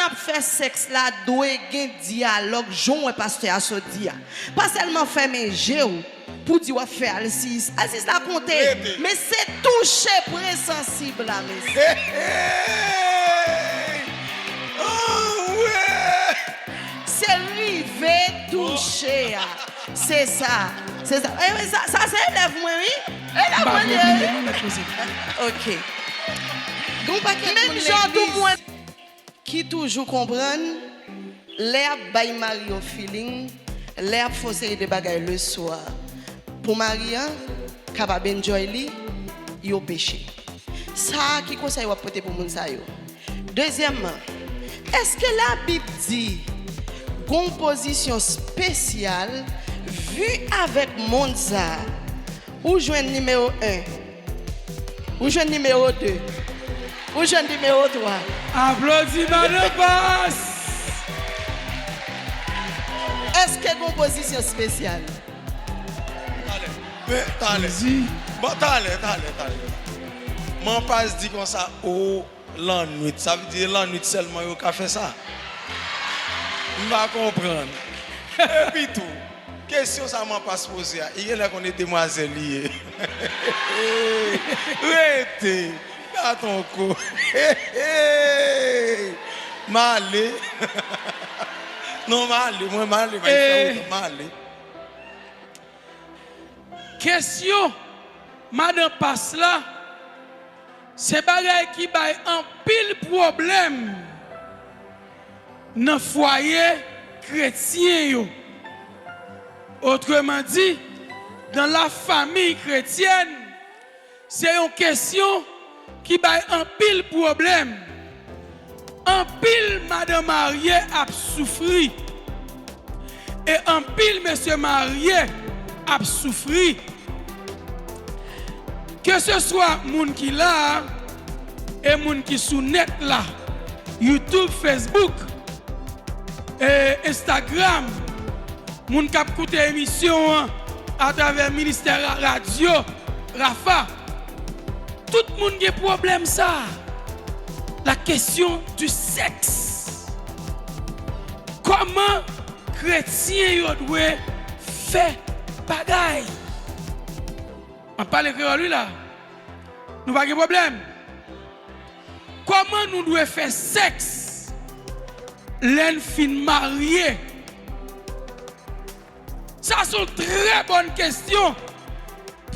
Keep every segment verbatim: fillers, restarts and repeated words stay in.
Ap fè sèks la dwe gen dyalòg, jan w wè pastè a sot di a. Pa sèlman fèmen je w pou di w ap fè alsis. Alsis la konte, men se touche pre sansib la, mesye. Se rive touche a. Se sa. Se sa. E, sa, sa se elèv mwen, wi. Elèv mwen li ye, wi. Ok. Menm jan tou mwen ki toujou konprann, lè y ap bay mari yo feeling, lè y ap fè yon seri de bagay le swa pou mari an kapab enjoy li, yo peche. Sa a, ki konsèy w ap pote pou moun sa yo? Dezyèmman, èske Labib di gon pozisyon espesyal vi avèk mond sa a? Ou jwenn nimewo en. Ou jwenn nimewo de. Ou jwenn nimewo twa. Aplodi Madan Pas! Èske gon pozisyon espesyal? Talè. Men, talè. Bon, talè, talè, talè. Man Pas di konsa, o, lannwit. Sa vle di lannwit sèlman yo ka fè sa? M pa konprann. Epi tou, kesyon sa Man Pas poze a, li genlè konn e demwazèl li ye. Rete, gaton ko. M ale. Non, m ale, mwen m ale, m ale. Kesyon Madan Pas la, se bagay ki bay anpil pwoblèm nan fwaye kretyen yo. Otreman di, dans la famille chrétienne, se yon kesyon ki bay anpil pwoblèm. Anpil madanm marye ap soufri. E anpil mesye marye ap soufri. Keseswa moun ki la a e moun ki sou nèt la, YouTube, Facebook, e Instagram, moun k ap koute emisyon an atravè ministè ra-, radyo Rafa, tout moun gen pwoblèm sa a. La question du sexe. Kòman kretyen yo dwe fè bagay? M ap pale kreyòl wi la. Nou pa gen pwoblèm. Kòman nou dwe fè sèks lè n fin marye? Sa se yon trè bòn kesyon.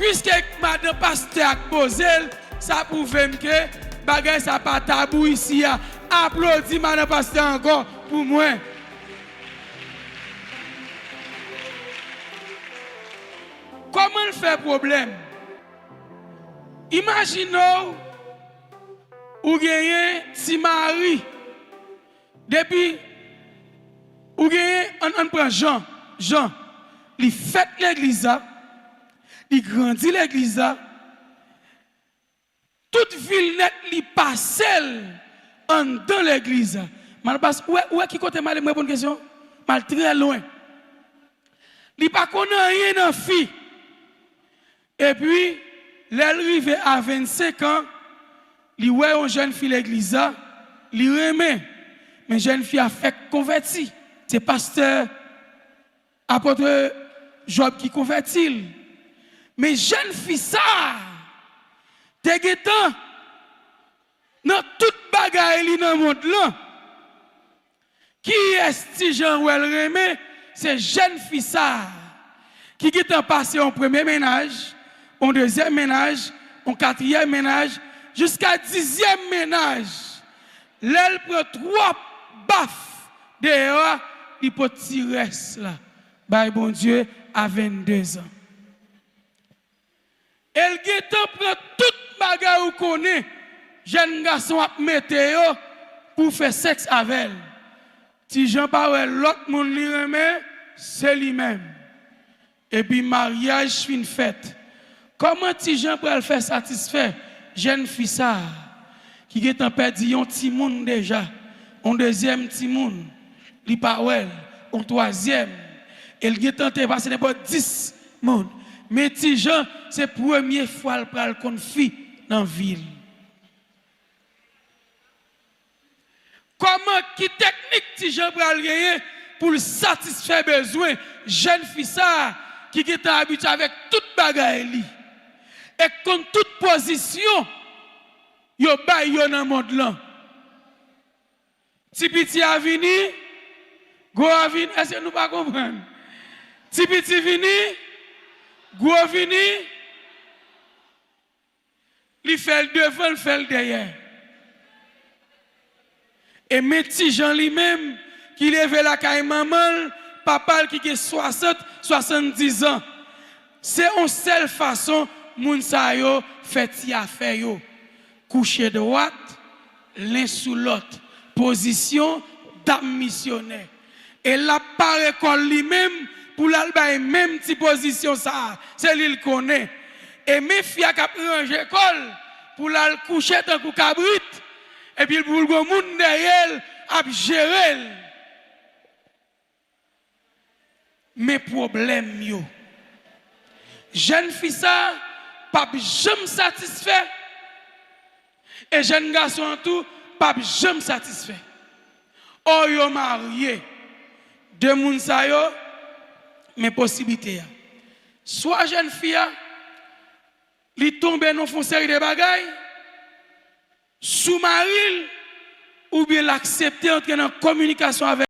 Piske madan pastè a k poze l, sa pwouve m ke bagay sa pa tabou isi a. Aplodi madan pastè a ankò pou mwen. Kòman l fè pwoblèm? Imajine w, ou genyen ti mari. Depi ou genyen, ann, ann pran Jan. Jan, li fèt legliz la, li grandi legliz la, tout vi l nèt li pase l anndan legliz la. M al pas, ou wè, ou wè ki kote m ale, m reponn kesyon? M al trè lwen. Li pa konn anyen nan fi. Epi, lè l rive a vennsenk an, li wè yon jèn fi legliz la, li renmen. Men jèn fi a fèk konvèti. Se pastè, apot Jòb ki konvèti l. Men jèn fi sa a te gentan nan tout bagay li nan mond lan. Kiyès Ti Jan wè l renmen? Se jèn fi sa a ki gentan pase yon premye mennaj, yon dezyèm mennaj, yon katriyèm mennaj, jiska dizyèm mennaj. Lè l pran twòp baf deyò a, li pot ti rès la bay Bondye a venndezan. E l gentan pran tout bagay ou konnen jèn gason ap mete yo pou fè sèks avè l. Ti Jan pa wè lòt moun li renmen, se li menm. Epi maryaj fin fèt. Kòman Ti Jan pral fè satisfè jèn fi sa a ki gentan pèdi yon timoun deja, yon dezyèm timoun, li pa wè l, yon twazyèm, e l gentan te pase nenpòt dis moun. Men Ti Jan, se premye fwa l pral konn fi nan vi l. Kòman, ki teknik Ti Jan pral genyen pou l satisfè bezwen jèn fi sa a ki gentan abitye avèk tout bagay li e k konn tout pozisyon yo bay yo nan mond lan? Ti piti a vini, gwo a vini. Èske nou pa konprann? Ti piti vini, gwo vini, li fè l devan, l fè l dèyè. E men Ti Jan li menm, ki leve lakay manman l, papa l ki gen swasant, swasanndiz an. Se yon sèl fason moun sa yo fè ti afè yo. Kouche dwat, len sou lòt, pozisyon dam misyonè. E l ap pare kò l li menm pou l al bay menm ti pozisyon sa a. Se li l konnen. E men fi a k ap ranje kò l pou l al kouche tankou kabrit. Epi pou l gen moun dèyè l ap jere l. Men pwoblèm yo. Jèn fi sa a p ap janm satisfè. E jèn gason an tou p ap janm satisfè. O, yo marye. De moun sa yo, men posiblite a. Swa jèn fi a, li tonbe nan fon seri de bagay sou mari l, oubyen l aksepte antre nan kominikasyon avèk